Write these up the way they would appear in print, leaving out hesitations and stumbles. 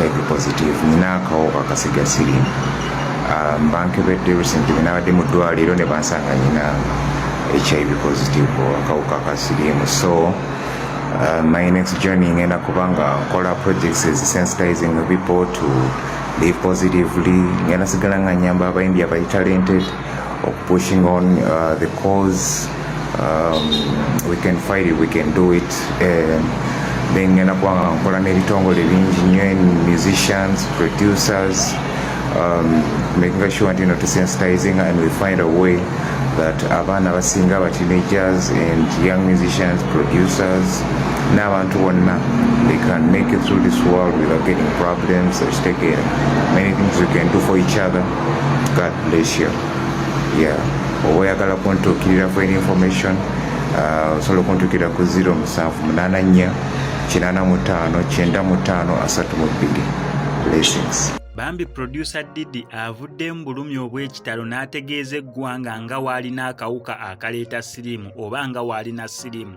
HIV positive, nina akawuka akasiga siriimu. Bankebedde recently, nabadde mu ddwaliro ne bansanga nina HIV positive, akawuka ka siriimu. So my next journey ngenda kubanga nkola projects sensitizing people to live positively. Ngenda sigala nga nyamba abayimbi abali talented pushing on the cause. We can fight it, we can do it. Then ngenda kuba nga nkola n'ebitongole bingi nnyo, musicians, producers, making sure nti to sensitizing and we find a way that abaana abasinga aba teenagers and young musicians, producers n'abantu bonna, they can make it through this world without getting problems. Okitegeera? Many things we can do for each other. God bless you. Yeah, oba oyagala kuntuukirira for any information, osobola okuntuukirira ku 0784 85 95 32. Blessings. Bambi Producer Didi avudde mu bulumi obw'ekitalo n'ategeeza eggwanga nga w'alina akawuka akaleeta siriimu oba nga w'alina siriimu.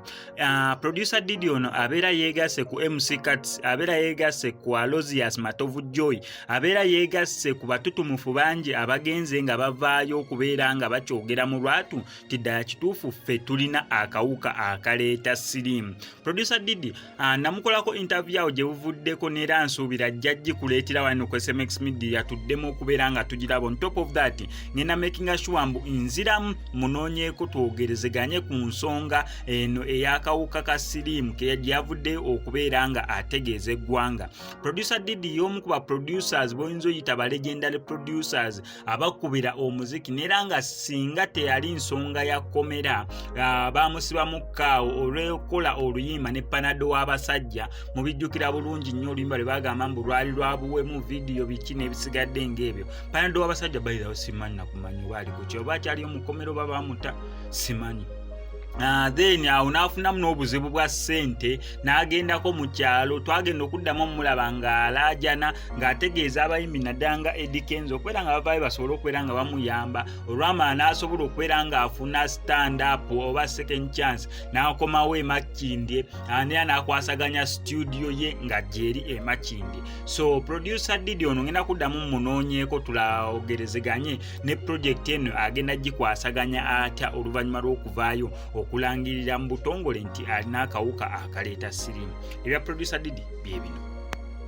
Producer Didi ono abeera yeegasse ku MC Cats, abeera yeegasse ku Alozias Matovu Joy, abeera yeegasse ku batutumufu bangi abagenze nga bavaayo okubeera nga bakyogera mu lwatu ti ddala kituufu ffe tulina akawuka akaleeta siriimu. Producer Didi namukolako interview awo gye buvuddeko, neera nsuubira ajja gikuleetera wano ku SMX Media tuddemu okubeera nga tugiraba. On top of that, ngenda makinga sure mbu nziramu munoonyeeko twogerezeganye ku nsonga eno ey'akawuka ka siriimu ke gyavuddeyo okubeera nga ategeeza eggwanga. Producer Didi y'omu ku ba producers b'oyinza oyita ba legendary producers abakubira omuziki, neera nga singa teyali nsonga ya kkomera bamusibamu kaawo olw'okukola oluyimba ne Panado w'abasajja. Mubijjukira bulungi nnyo oluyimba lwe bagamba mbu lwali lwa buwemu, vidiyo biki n'ebisigadde ng'ebyo. Panado w'abasajja bayirawo, simanyi nakumanya oba ali kuki, oba akyaliyo mu kkomera oba bamuta, simanyi. Then awo n'afunamu n'obuzibu bwa ssente n'agendako mu kyalo. Twagenda okuddamu omulaba ng'alaajana ng'ategeeza abayimbi naddala nga Eddy Kenzo okubeera nga bavaayo basobole okubeera nga bamuyamba. Olwamala n'asobola okubeera ng'afuna stand up oba second chance, n'akomawo e Makindye nera n'akwasaganya studio ye nga gyeri e Makindye. So Producer Didi ono ngenda kuddamu munoonyeeko tulaogerezeganye ne project eno agenda gikwasaganya atya oluvannyuma lw'okuvaayo okulangirira mu butongole nti alina akawuka akaleeta siriimu. Ebya Producer Didi bye bino.